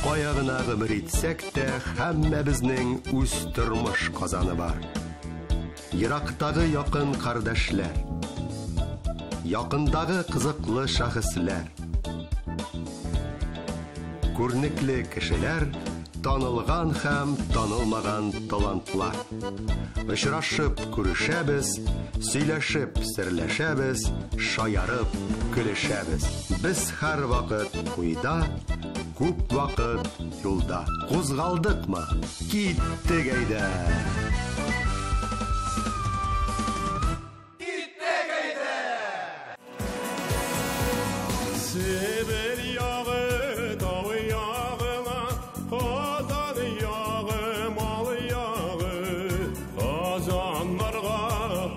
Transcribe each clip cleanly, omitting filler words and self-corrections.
Кая гына гомер итсәк тә, һәммәбезнең үз тормыш казаны бар. Ерактагы якын кардәшләр, якындагы кызыклы шәхесләр, күренекле кешеләр, танылган һәм танылмаган талантлар. Очрашып күрешәбез, сөйләшеп серләшәбез, шаярып көлешәбез. Без һәрвакыт уйда, күп вакыт юлда. Кузгалдыкмы? Киттек әйдә! Себер ягы, тау ягына, Казан ягы, мал ягы. Казаннарга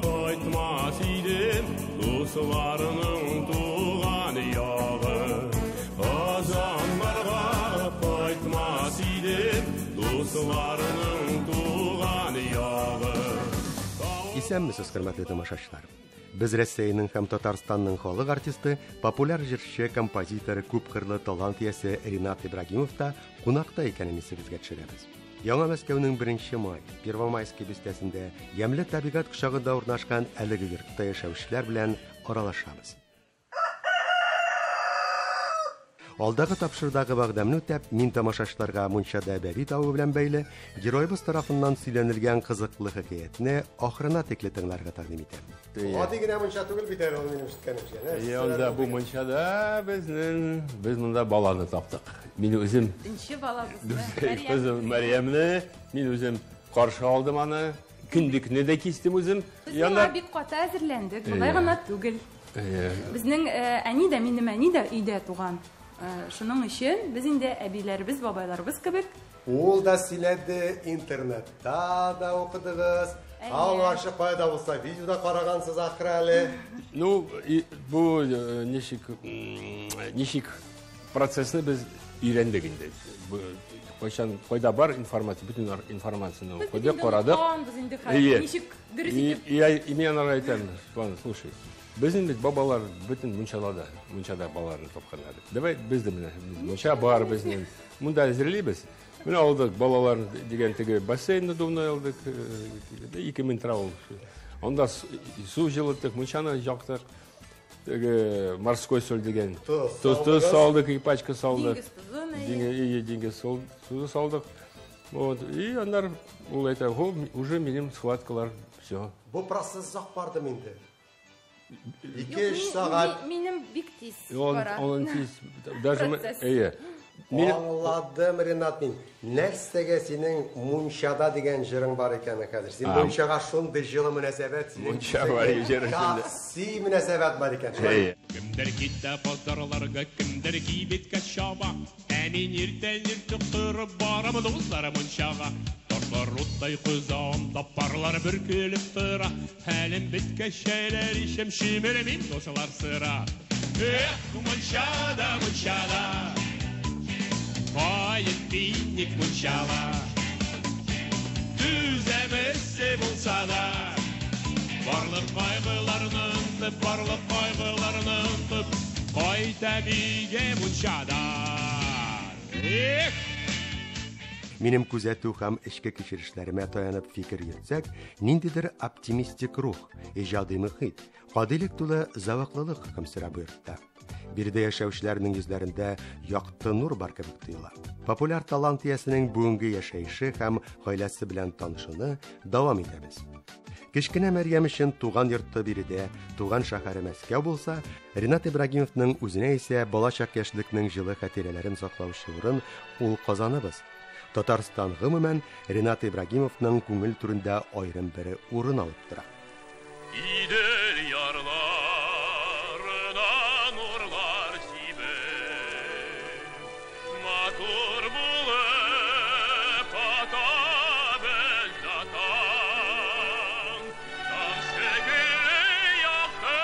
кайтмас идем, дусларның туган ягы. Казаннарга кайтмас идем, дусларның туган ягы. Исәнмесез, хөрмәтле тамашачылар. Без Рәсәйнең һәм Татарстанның халык артисты, популяр җырчы, композитор, күпкырлы талант иясе Ринат Ибрагимов та кунакта икәнен исегезгә төшерәбез. Яңа Мәскәүнең 1 май, Первомайский бистәсендә ямьле табигать кочагында урнашкан әлеге йортта яшәүчеләр белән аралашабыз. Алдагы тапшырудагы вәгъдәмне үтәп, мин тамашачыларга мунчада бәби тавы белән бәйле героебыз тарафыннан сөйләнелгән кызыклы хикәятне ахырына тикле тыңларга тәкъдим итәм. Гади генә мунча түгел бит әле ул минем ишеткәнемчә. Янда бу мунчада без монда баланы таптык. Мин үзем Нче балабызны. Кызым Мәрьямне мин үзем каршы алдым аны. Кендекне дә кистем үзем. Без моңа бик каты әзерләндек, болай гына түгел. Безнең әни дә, минем әни дә өйдә туган. Шуның өчен без инде әбиләребез, бабайларыбыз кебек. Ул да сөйләде, интернетта да укыдыгыз. Аңарчы кайда булса видеода карагансыз ахры әле. Ну, бу ничек процессны без өйрәндек инде. Кайчан кайда бар информация, бөтен информацияне укыдык, карадык. Без инде хәзер ничек дөрес итеп. И мин анарга әйтәм, слушай, безнең бит бабалар бөтен мунчада балаларны тапканнар. Давай без дә менә мунча бар безнең. Монда әзерлибез. Менә алдык балалар дигән теге бассейн надувной алдык, 2000 тора ул. Анда су җылыттык, мунчаны яктык. Теге морской соль дигән. Тоз салдык, и пачка салдык. Диңгез тозы, Диңгез тозы салдык. Вот, и аннар ул әйтә, уже минем схваткалар, все. Бу процесс озак барды инде. 2-3 сәгать. Минем бик тиз бара. Он тиз, даже Процесс. Аңладым, Ринат, мин. Нәрсәгә синең мунчада дигән җырың бар икән хәзер? Син мунчага шундый җылы мөнәсәбәт, синең Мунча бар җыры шунда. Шәхси мөнәсәбәт бар икән. Кемдер китә базарларга, кемдер кибеткә чаба. Ә мин иртән иртүк торып барам дуслар мунчага. Тарлар уттай кызам, да парлар бөркелеп тора. Хәлем беткәч чәйләр ишем, чөмермим дуслар сыра. Эх, мунчада, мунчада, каен пинник мунчала. Түзәмесе булса да, барлык кайгыларны онытып, барлык кайгыларны онытып, кайтам өйгә мунчадан. Эх! Минем күзәтү һәм эчке кичерешләремә таянып фикер йөртсәк, ниндидер оптимистик рух, иҗади мөхит, гадилек тулы зәвыклылык хөкем сөрә бу йортта. Биредә яшәүчеләрнең йөзләрендә якты нур бар кебек тоела. Популяр талант иясенең бүгенге яшәеше һәм гаиләсе белән танышуны дәвам итәбез. Кечкенә Мәрьям өчен туган йорты биредә, туган шәһәре Мәскәү булса, Ринат Ибрагимовның үзенә исә балачак яшьлекнең җылы хатирәләрен саклаучы урын ул Казаныбыз. Татарстан гомумән Ринат Ибрагимовның күңел түрендә аерым бер урын алып тора. Идел ярларына нурлар сибеп, матур булып ата бездә таң. Таң шикелле якты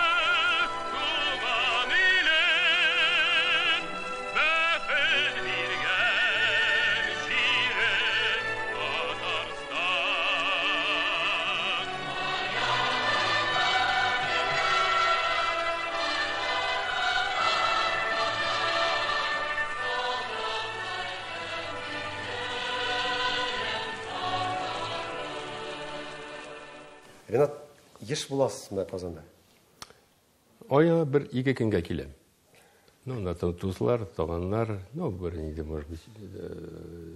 туган илем, бәхет биргән җирем Татарстан. Ринат, еш буласызмы Казанда? Ая 1-2 көнгә киләм. Ну, анда дуслар, туганнар, ну, бер инде, может быть,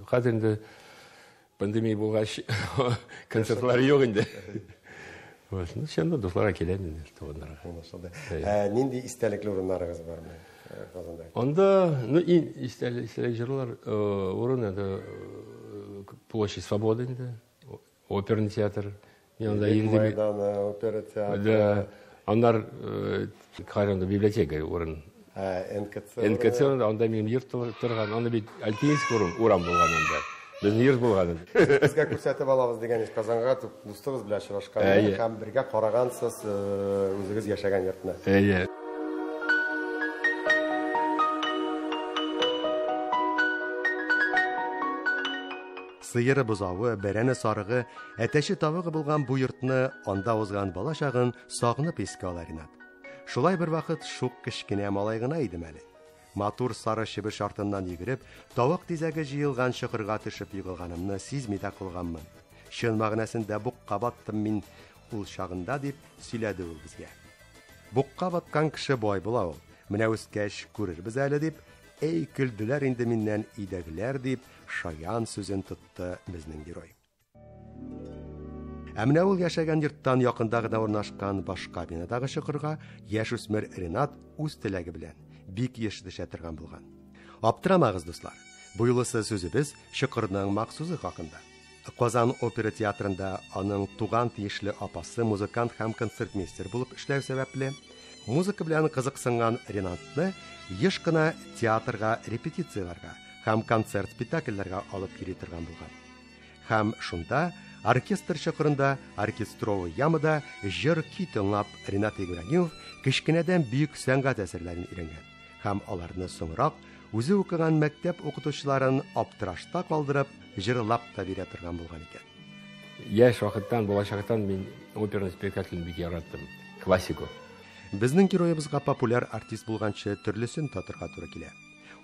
хәзер инде пандемия булгач, концертлар юк инде. Вот, ну, чынлап дусларга киләм инде, туганнарга. Аңлашылды. Нинди истәлекле урыннарыгыз бармы Казанда? Анда, ну, иң истәлекле җырлар, урын это Площадь Свободы инде, оперный театр. Мин анда йөрдем. Майданы, опера театры. Да, аннар Каранда библиотека урын. НКЦ. НКЦ анда минем йорт торган, анда бит Альпинский урам булган анда. Безнең йорт булган. Безгә күрсәтеп алабыз дигән иш Казанга дустыгыз белән очрашкан һәм бергә карагансыз үзегез яшәгән йортны. Әйе. Сыеры бозавы, бәрәне сарыгы, әтәче тавыгы булган бу йортны анда узган бала чагын сагынып искә ала Ринат. Шулай бер вакыт шук кечкенә малай гына идем әле. Матур сары чебеш артыннан йөгереп, тавык тизәге җыелган чокырга төшеп егылганымны сизми дә калганмын. Чын мәгънәсендә букка баттым мин ул чагында, дип сөйләде ул безгә. Букка баткан кеше бай була ул. Менә үскәч күрербез әле дип, әй көлделәр инде миннән өйдәгеләр дип, шаян сүзен тотты безнең герой. Ә менә ул яшәгән йорттан якында гына урнашкан башка бинадагы чокырга яшүсмер Ринат үз теләге белән бик еш төшә торган булган. Аптырамагыз, дуслар. Бу юлысы сүзебез чокырның махсусы хакында. Казан опера театрында аның туган тиешле апасы музыкант һәм концертмейстер булып эшләү сәбәпле, музыка белән кызыксынган Ринатны еш кына театрга репетицияләргә һәм концерт спектакльләргә алып йөри торган булган. Һәм шунда оркестр чокырында, оркестровый ямада җыр көй тыңлап Ринат Ибрагимов кечкенәдән бөек сәнгать әсәрләрен өйрәнгән һәм аларны соңрак үзе укыган мәктәп укытучыларын аптырашта калдырып җырлап та бирә торган булган икән. Яшь вакыттан, балачактан мин оперный спектакльне бик яраттым, классику. Безнең героебызга популяр артист булганчы төрлесен татырга туры килә.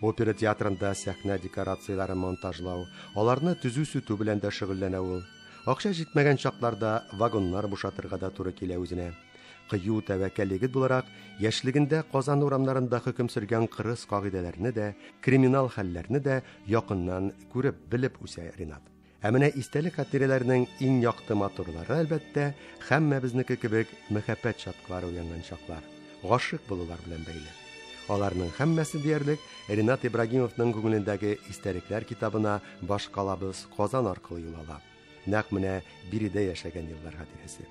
Опера театрында сәхнә декорацияләрен монтажлау, аларны төзү-сүтү белән дә шөгыльләнә ул. Акча җитмәгән чакларда вагоннар бушатырга да туры килә үзенә. Кыю тәвәккәл егет буларак, яшьлегендә Казан урамнарында хөкем сөргән кырыс кагыйдәләрне дә, криминал хәлләрне дә якыннан күреп, белеп үсә Ринат. Ә менә истәлек хатирәләренең иң якты матурлары, әлбәттә, һәммәбезнеке кебек мәхәббәт чаткылары уянган чаклар, гашык булулар белән бәйле. Аларның һәммәсе диярлек Ринат Ибрагимовның күңелендәге истәлекләр китабына башкалабыз Казан аркылы юл ала. Нәкъ менә биредә яшәгән еллар хатирәсе.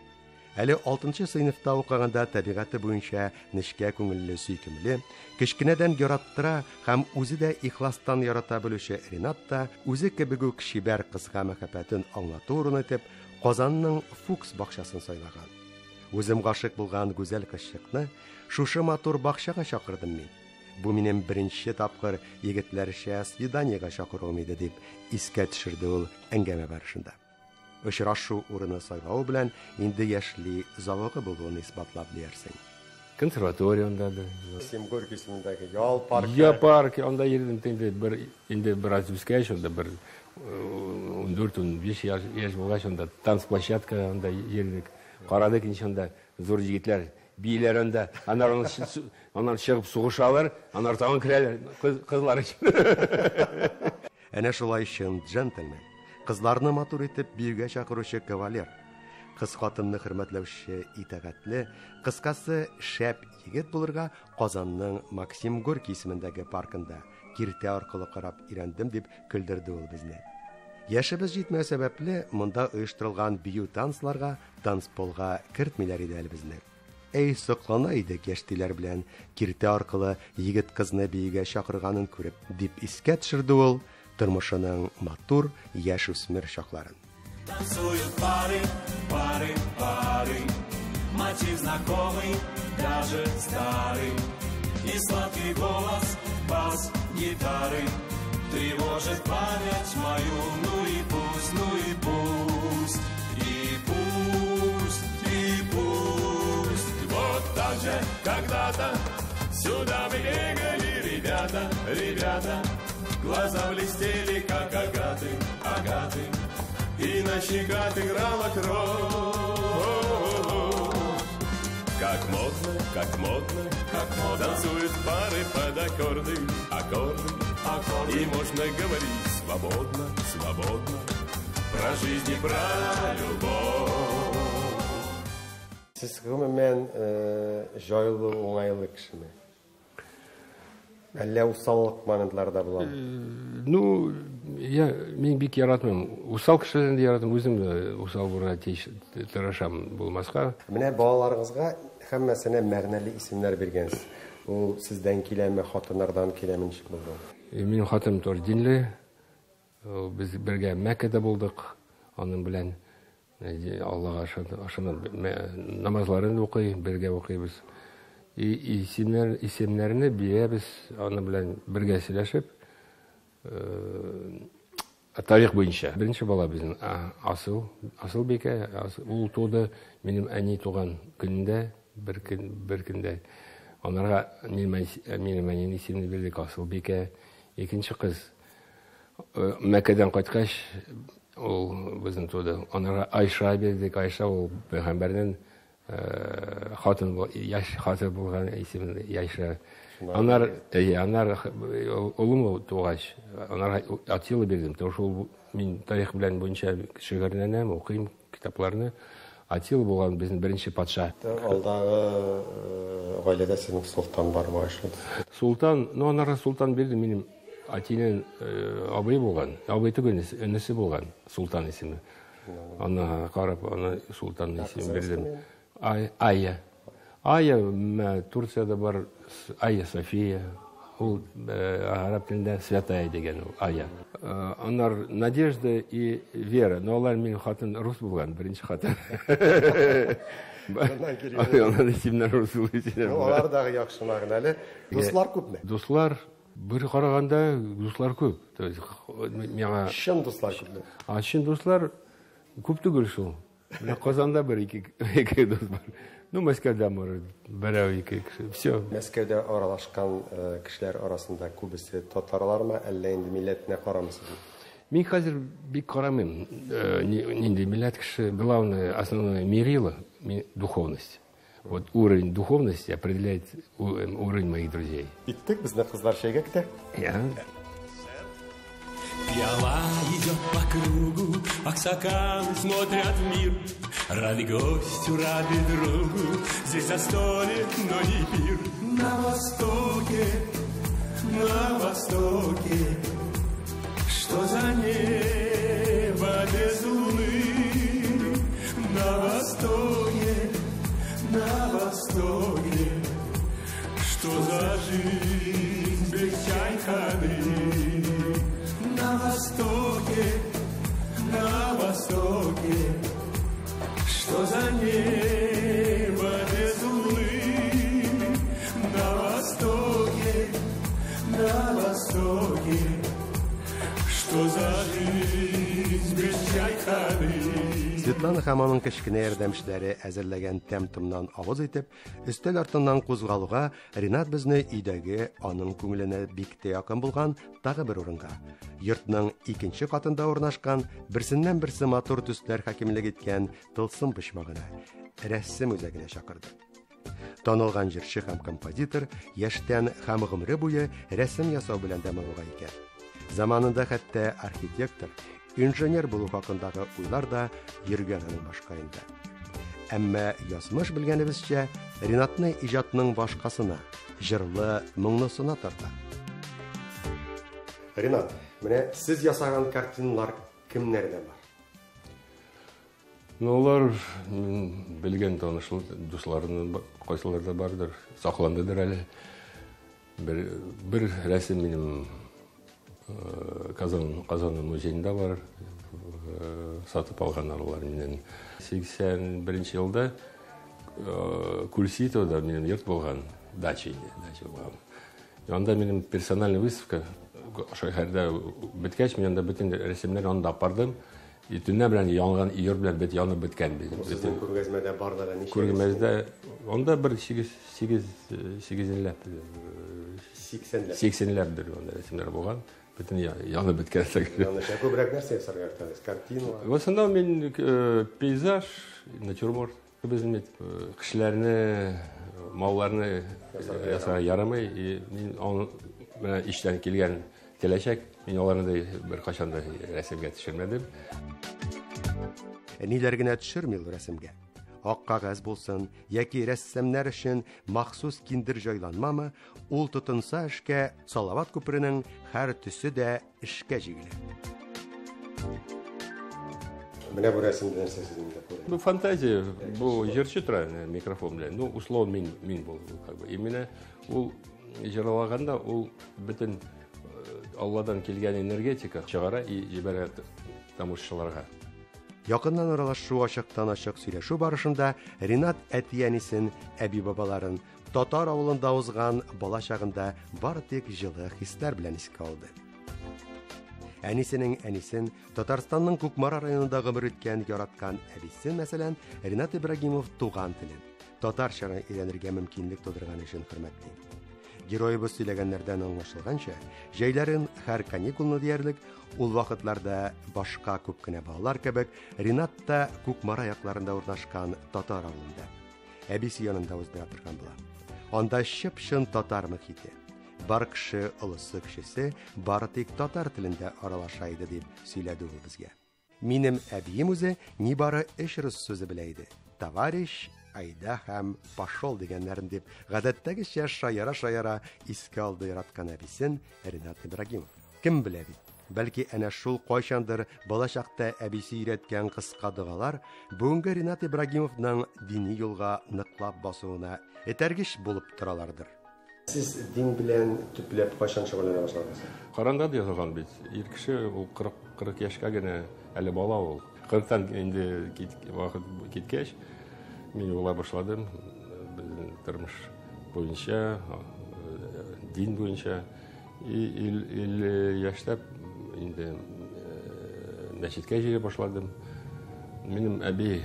Әле 6-нчы сыйныфта укыганда табигате буенча нечкә күңелле, сөйкемле, кечкенәдән яраттыра һәм үзе дә ихластан ярата белүче Ринат та үзе кебек үк чибәр кызга мәхәббәтен аңлату урыны итеп Казанның Фукс бакчасын сайлаган. Үзем гашык булган гүзәл кызчыкны шушы матур бакчага чакырдым мин. Бу минем беренче тапкыр егетләрчә свиданиега чакыруым иде, дип искә төшерде ул әңгәмә барышында. Очрашу урыны сайлау белән инде яшьли завыгы булуын исбатлап диярсең. Консерватория анда да. Максим Горький исемендәге ял паркы. Ял паркы, анда йөрдем инде бер, инде бераз үскәч, анда бер 14-15 яшь булгач, анда танцплощадка анда йөрдек. Карадык инде анда зур егетләр бииләр анда, аннан чыгып сугышалар, аннан тагын керәләр кызлар өчен. Әнә шулай чын джентльмен, кызларны матур итеп биюгә чакыручы кавалер, кыз хатынны хөрмәтләүче итагатьле, кыскасы шәп егет булырга Казанның Максим Горький исемендәге паркында киртә аркылы карап өйрәндем, дип көлдерде ул безне. Яшебез җитмәү сәбәпле монда оештырылган бию танцларга, танцполга кертмиләр иде әле безне. Әй, соклана идек яшьтиләр белән киртә аркылы егет кызны биюгә чакырганын күреп, дип искә төшерде ул тормышының матур яшүсмер чакларын. Танцуют пары, пары, пары, мотив знакомый, даже старый, и сладкий голос бас гитары тревожит память мою. Ну и пусть, ну и пусть, и пусть, и пусть. Вот так же когда-то сюда мы бегали, ребята, ребята, глаза блестели, как агаты, агаты, и на щеках играла кровь. Как модно, танцуют пары под аккорды, аккорды, аккорды. И можно говорить свободно, свободно про жизнь и про любовь. Сез гомумән җайлы, уңайлы кешеме? Әллә усаллык моментлары да буламы? Ну, я мин бик яратмыйм. Усал кешеләрне дә яратмыйм, үзем дә усал булырга тиеш тырышам булмаска. Менә балаларыгызга һәммәсенә мәгънәле исемнәр биргәнсез. Ул сездән киләме, хатыннардан киләме, ничек булды? Минем хатыным тоже динле. Без бергә Мәккәдә булдык, аның белән Аллага ышанып, намазларын укый, бергә укыйбыз. И исемнәрне бирәбез, аның белән бергә сөйләшеп, тарих буенча. Беренче бала безнең Асыл, Асылбикә, ул туды минем әни туган көнендә, бер көн, бер көндә. Анарга минем әнинең исемен бирдек, Асылбикә. Икенче кыз Мәккәдән кайткач, ул безнең туды. Анарга Айша бирдек. Айша ул пәйгамбәрнең хатын, яшь хатын булган исеме Айша. Анар, анар улым тугач, анарга Атила бирдем. Потому что ул мин тарих белән буенча шөгыльләнәм, укыйм китапларны. Атила булган безнең беренче патша. Алдагы гаиләдә сезнең Солтан бар бугай шул. Султан, ну анарга Султан бирде минем әтинең абый булган, абый түгел, энесе булган, Султан исеме. Аны карап, аны Султан исемен бирдем. Айя. Айя, Турцияда бар Айя София. Ул араб телендә святая дигән ул Айя. Анар Надежда и Вера. Но алар минем хатын рус булган, беренче хатын. Аннан исемнәр рус булган. Алар дагы яхшы мәгънәле. Дуслар күпме? Дуслар бер караганда дуслар күп. То есть миңа чын дуслар күпме? А чын дуслар күп түгел шул. Менә Казанда бер ике дус бар. Ну, Мәскәүдә бар берәү ике кеше. Все. Мәскәүдә аралашкан кешеләр арасында күбесе татарлармы, әллә инде милләтенә карамыйсызмы? Мин хәзер бик карамыйм, нинди милләт кеше. Главное, основное мерило духовность. Вот уровень духовности определяет уровень моих друзей. Киттек, безне кызлар чәйгә көтә. Я. Пиала идет по кругу, аксакалы смотрят в мир. Рады гостю, рады другу, здесь застолье, но не пир. На востоке, что за небо без луны? На востоке, что за жизнь без чайханы? На востоке, что за небо без луны? На востоке, что за жизнь без чайханы? Светлана һәм аның кечкенә ярдәмчеләре әзерләгән тәм-томнан авыз итеп, өстәл артыннан кузгалуга Ринат безне өйдәге аның күңеленә бик тә якын булган тагы бер урынга, йортның икенче катында урнашкан, берсеннән берсе матур төсләр хакимлек иткән тылсым почмагына, рәсем үзәгенә чакырды. Танылган җырчы һәм композитор яшьтән һәм гомере буе рәсем ясау белән дә мавыга икән. Заманында хәтта архитектор, инженер булу хакындагы уйлар да йөргән аның башкаенда. Әмма язмыш белгәнебезчә, Ринатны иҗатның башкасына, җырлы, моңлысына тарта. Ринат, менә сез ясаган картиналар кемнәрдә бар? Ну, алар белгән танышлы дусларының кайсыларда бардыр, сакландыдыр әле. Бер рәсем минем Казан музеенда бар, сатып алганнар алар миннән. 81 елда Кульситода минем йорт булган, дача инде, дача булган. Анда минем персональный выставка шәһәрдә беткәч, мин анда бөтен рәсемнәрне анда апардым. И төнлә белән янган йорт белән бет янып беткән бит. Сезнең күргәзмәдә барлары ничә? Күргәзмәдә анда бер сигезенләп, сиксәнләп анда рәсемнәр булган. Бөтен янып беткән. Яныча күбрәк нәрсә ясарга яратасыз? Картиналар? В основном мин пейзаж, натюрморт. Безнең бит кешеләрне Малларны ясарга ярамый. И мин аны менә эштән килгән киләчәк, мин аларны да беркайчан да рәсемгә төшермәдем. Ниләр генә төшерми ул рәсемгә. Ак кәгазь булсын яки рәссамнар өчен махсус киндер җайланмамы, ул тотынса эшкә, Салават күперенең һәр төсе дә эшкә җигелә. Менә бу рәсемдә нәрсә сезнең дә күрә? Бу фантазия, бу җырчы тора микрофон белән. Ну, условно мин бул, как бы. И менә ул җырлаганда ул бөтен Алладан килгән энергетика чыгара и җибәрә тамашачыларга. Якыннан аралашу, ачыктан ачык сөйләшү барышында Ринат әти-әнисен, әби-бабаларын, татар авылында узган бала чагында бары тик җылы хисләр белән искә алды. Әнисенең әнисен, Татарстанның Кукмара районында гомер иткән яраткан әбисен, мәсәлән, Ринат Ибрагимов туган телен, татарчаны өйрәнергә мөмкинлек тудырган өчен хөрмәтли. Героебыз сөйләгәннәрдән аңлашылганча, җәйләрен һәр каникулны диярлек, ул вакытларда башка күп кенә балалар кебек, Ринат та Кукмара якларында урнашкан татар авылында, әбисе янында уздыра торган була. Анда чып-чын татар мөхите. Бар кеше, олысы, кечесе бары тик татар телендә аралаша иде, дип сөйләде ул безгә. Минем әбием үзе нибары өч рус сүзе белә иде. Товарищ, айда һәм пошел дигәннәрен, дип, гадәттәгечә шаяра-шаяра искә алды яраткан әбисен Ринат Ибрагимов. Кем белә бит, бәлки әнә шул кайчандыр балачакта әбисе өйрәткән кыска догалар бүгенге Ринат Ибрагимовның дини юлга ныклап басуына этәргеч булып торалардыр. Сез дин белән төпләп кайчан шөгыльләнә башладыгыз? Коранда да язылган бит. Ир кеше ул 40 яшькә генә әле бала ул. 40-тан инде вакыт киткәч, мин уйлай башладым. Безнең тормыш буенча, дин буенча. И 50 яшьтә инде мәчеткә йөри башладым. Минем әби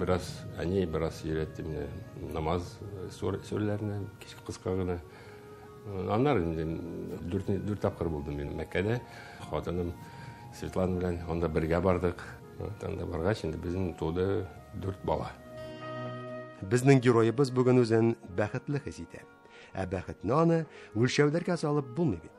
бераз, әни бераз өйрәтте мине намаз сүрәләренә, кыска гына. Аннары инде дүрт тапкыр булдым мин Мәккәдә. Хатыным Светлана белән анда бергә бардык. Анда баргач инде безнең туды 4 бала. Безнең героебыз бүген үзен бәхетле хис итә. Ә бәхетне аны үлчәүләргә салып булмый бит.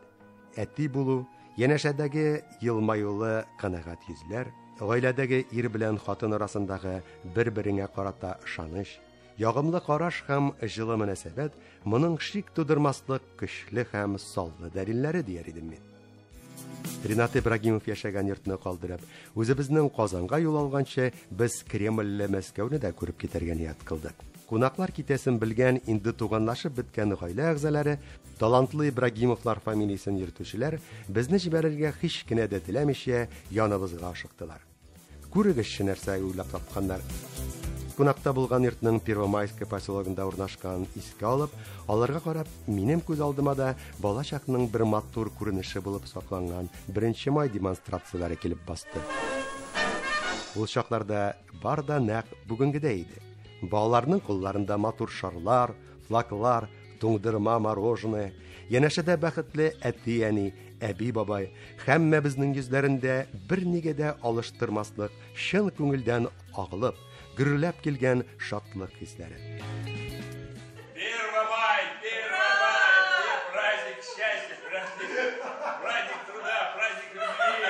Әти булу, янәшәдәге елмаюлы канәгать йөзләр, гаиләдәге ир белән хатын арасындагы бер-береңә карата ышаныч, ягымлы караш һәм җылы мөнәсәбәт моның шик тудырмаслык көчле һәм саллы дәлилләре дияр идем мин. Ринат Ибрагимов яшәгән йортны калдырып, үзебезнең Казанга юл алганчы, без Кремльле Мәскәүне дә күреп китәргә ният кылдык. Кунаклар китәсен белгән, инде туганлашып беткән гаилә әгъзалары, талантлы Ибрагимовлар фамилиясен йөртүчеләр безне җибәрергә һич кенә дә теләмичә яныбызга ашыктылар. Күрегезче нәрсә уйлап тапканнар. Кунакта булган йортның Первомайская поселогында урнашкан искә алып, аларга карап, минем күз алдыма да балачакның бер матур күренеше булып сакланган 1 май демонстрацияләре килеп басты. Ул чакларда бар да нәкъ бүгенгедәй иде. Балаларның кулларында матур шарлар, флаглар, туңдырма, мороженое, янәшәдә бәхетле әти-әни, әби-бабай, һәммәбезнең йөзләрендә бернигә дә алыштырмаслык чын күңелдән агылып, гөрләп килгән шатлык хисләре. 1 май, 1 май, праздник счастья, праздник труда, праздник любви.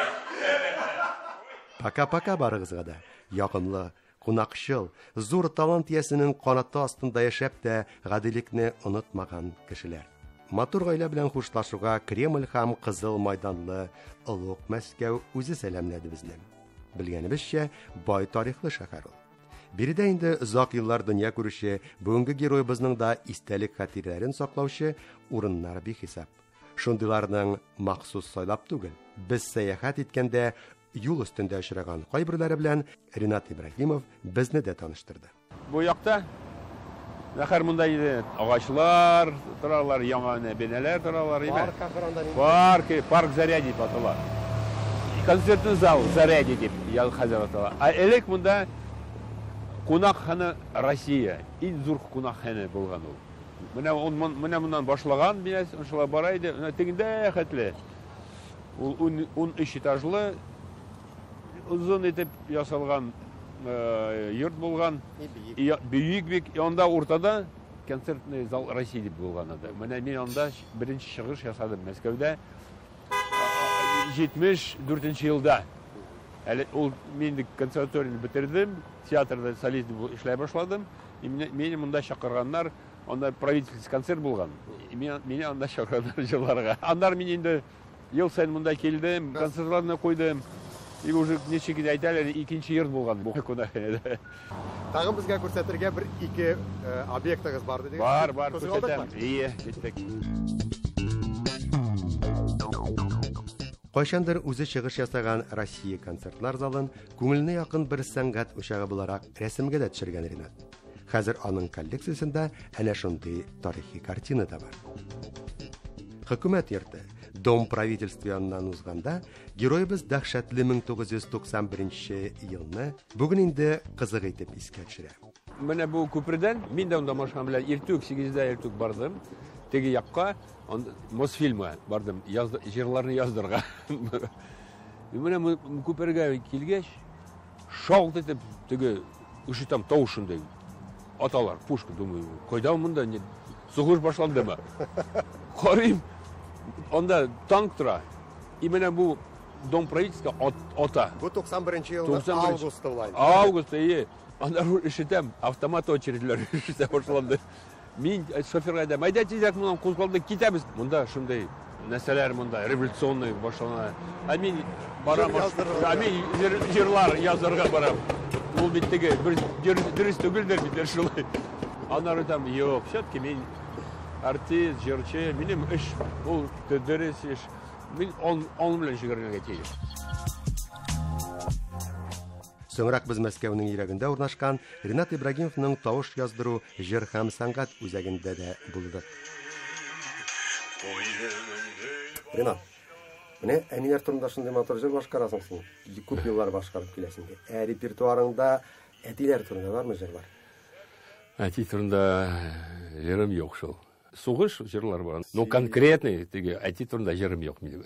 Пока-пока барыгызга да, ягымлы, кунакчыл, зур талант иясенең канаты астында яшәп тә гадилекне онытмаган кешеләр. Матур гаилә белән хушлашуга Кремль һәм Кызыл Майданлы Олуг Мәскәү үзе сәламләде безне. Белгәнебезчә, бай тарихлы шәһәр ул. Биредә инде озак еллар дөнья күрүче бүгенге героебызның да истәлек хатирәләрен саклаучы урыннар бихисап. Шундыйларның махсус сайлап түгел, без сәяхәт иткәндә юл өстендә очраган кайберләре белән Ринат Ибрагимов безне дә таныштырды. Бу якта нәхәр монда иде агачлар торалар, яңа бинәләр торалар, име? Парк ахырында нинди? Парк, парк Заря дип атала. Концертный зал Заря дип хәзер атала. Ә элек монда кунакхана Россия, иң зур кунакхана булган ул. Менә менә моннан башлаган бинәс, шулай бара иде, менә тегендә хәтле. Ул 13 этажлы, озын итеп ясалган йорт булган. Бөек бик, анда уртада Концертный зал России дип булган анда. Менә мин анда беренче чыгыш ясадым Мәскәүдә 74 елда. Әле ул мин консерваторияне бетердем, театрда солист булып эшләй башладым. И мине монда чакырганнар, анда правительский концерт булган. Мине анда чакырганнар җырларга. Аннары мин инде ел саен монда килдем, концертларны куйдым. И уже ничек инде әйтәләр, икенче йорт булган бу кунакханәдә. Тагын безгә күрсәтергә бер ике объектыгыз бар дидегез. Бар, бар, күрсәтәм. Ие, киттек. Кайчандыр үзе чыгыш ясаган Россия концертлар залын күңеленә якын бер сәнгать учагы буларак рәсемгә дә төшергән Ринат. Хәзер аның коллекциясендә әнә шундый тарихи картина да бар. Хөкүмәт йорты, Дом правительства яныннан узганда, героебыз дәһшәтле 1991 елны бүген инде кызык итеп искә төшерә. Менә бу күпердән мин дә анда машина белән иртүк 8-дә иртүк бардым. Теге якка, Мосфильмга бардым, җырларны яздырга. Менә күпергә килгәч, шалт итеп теге ишетәм тавыш шундый. Аталар, пушка, думаю, кайда монда, сугыш башландымы? Карыйм, анда танк тора. И менә бу Дом правительства ата. Бу 91 елның августы була. Август, әйе. Анда ишетәм, автомат очередләре ишетә башланды. Мин шоферга әйтәм, әйдә тизрәк моннан кузгалдык, китәбез. Монда шундый нәрсәләр монда, революционный башлана. Ә мин барам, ә мин җырлар язарга барам. Ул бит теге бер дөрес түгелдер бит шулай. Аннары там, юк, все-таки мин артист, җырчы, минем эш ул дөрес эш. Мин он белән шөгыльләнергә тиеш. Соңрак без Мәскәүнең йөрәгендә урнашкан Ринат Ибрагимовның тавыш яздыру, җыр һәм сәнгать үзәгендә дә булдык. Ринат, менә әниләр турында шундый матур җыр башкарасың син. Күп еллар башкарып киләсең. Ә репертуарыңда әтиләр турында бармы җырлар? Әти турында җырым юк шул. Сугыш җырлар бар. Но конкретный теге әти турында җырым юк минем.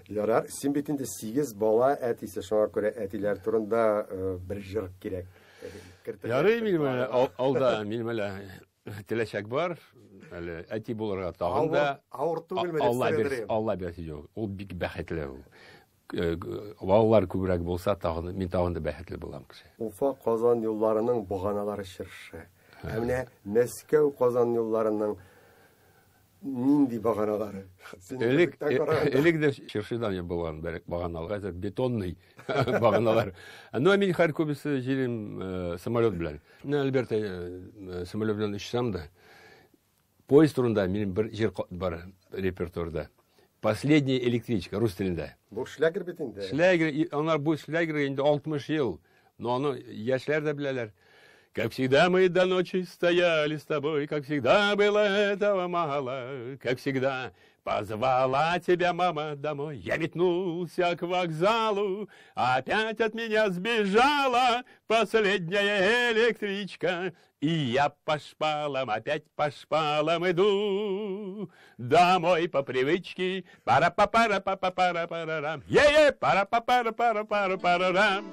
Ярар, син бит инде 8 бала әтисе, шуңа күрә әтиләр турында бер җыр кирәк. Ярый, минем әле алда, минем әле теләчәк бар. Әле әти булырга тагын да авыр түгелме дип сорыйм. Алла бирсен, юк. Ул бик бәхетле ул. Балалар күбрәк булса, тагын мин тагын да бәхетле булам кеше. Уфа Казан юлларының баганалары чыршы. Ә менә Мәскәү Казан юлларының нинди баганалары? Элек элек дә чыршыдан булган баганалар, хәзер бетонный баганалар. Но мин һәр күбесе җирем самолет белән. Менә әлбәттә самолет белән очсам да, поезд турында минем бер җыр бар репертуарда. Последняя электричка рус телендә. Бу шлягер бит инде. Шлягер, алар бу шлягер инде 60 ел. Но аны яшьләр дә беләләр. Как всегда мы до ночи стояли с тобой, как всегда было этого мало, как всегда позвала тебя мама домой. Я метнулся к вокзалу, опять от меня сбежала последняя электричка. И я по шпалам, опять по шпалам иду домой по привычке. Пара-па-пара-па-па-пара-парарам. Е-е, пара-па-пара-пара-пара-парарам.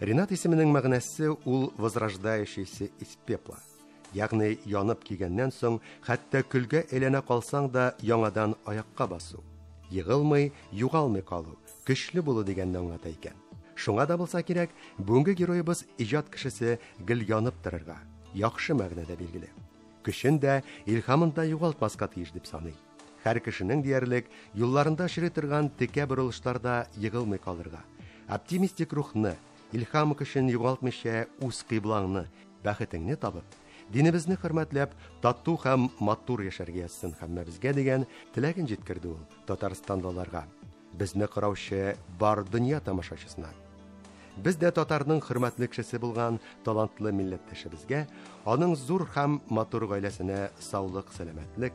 Ринат исеменең мәгънәсе ул возрождающийся из пепла. Ягъни янып кигәннән соң, хәтта көлгә әйләнә калсаң да яңадан аякка басу. Егылмый, югалмый калу, көчле булу дигәнне аңлата икән. Шуңа да булса кирәк, бүгенге героебыз иҗат кешесе гел янып торырга, яхшы мәгънәдә билгеле. Көчен дә, илһамын да югалтмаска тиеш дип саный. Һәр кешенең диярлек юлларында очрый торган текә борылышларда егылмый калырга. Оптимистик рухны, илһам көчен югалтмыйча үз кыйблаңны, бәхетеңне табып, динебезне хөрмәтләп, тату һәм матур яшәргә язсын һәммәбезгә дигән теләген җиткерде ул татарстанлыларга. Безне караучы бар дөнья тамашачысына. Без дә татарның хөрмәтле кешесе булган талантлы милләттәшебезгә, аның зур һәм матур гаиләсенә саулык, сәламәтлек,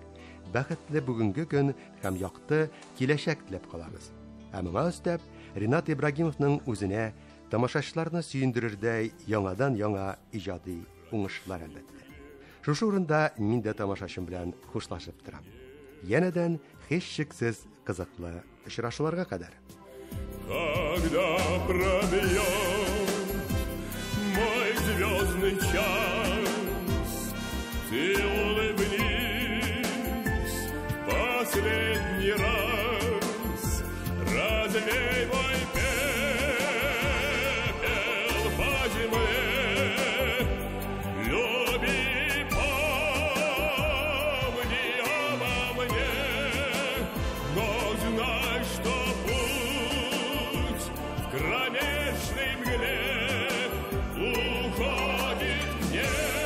бәхетле бүгенге көн һәм якты киләчәк теләп калабыз. Ә моңа өстәп, Ринат Ибрагимовның үзенә тамашачыларны сөендерердәй яңадан-яңа иҗади уңышлар әлбәттә. Шушы урында мин дә тамашачым белән хушлашып торам. Янәдән һичшиксез кызыклы очрашуларга кадәр. Когда пробьет мой звездный час, Ты улыбнись последний раз, развей мой пепел по земле. Люби, помни обо мне, но знай, что путь в кромешной мгле уходит к небу.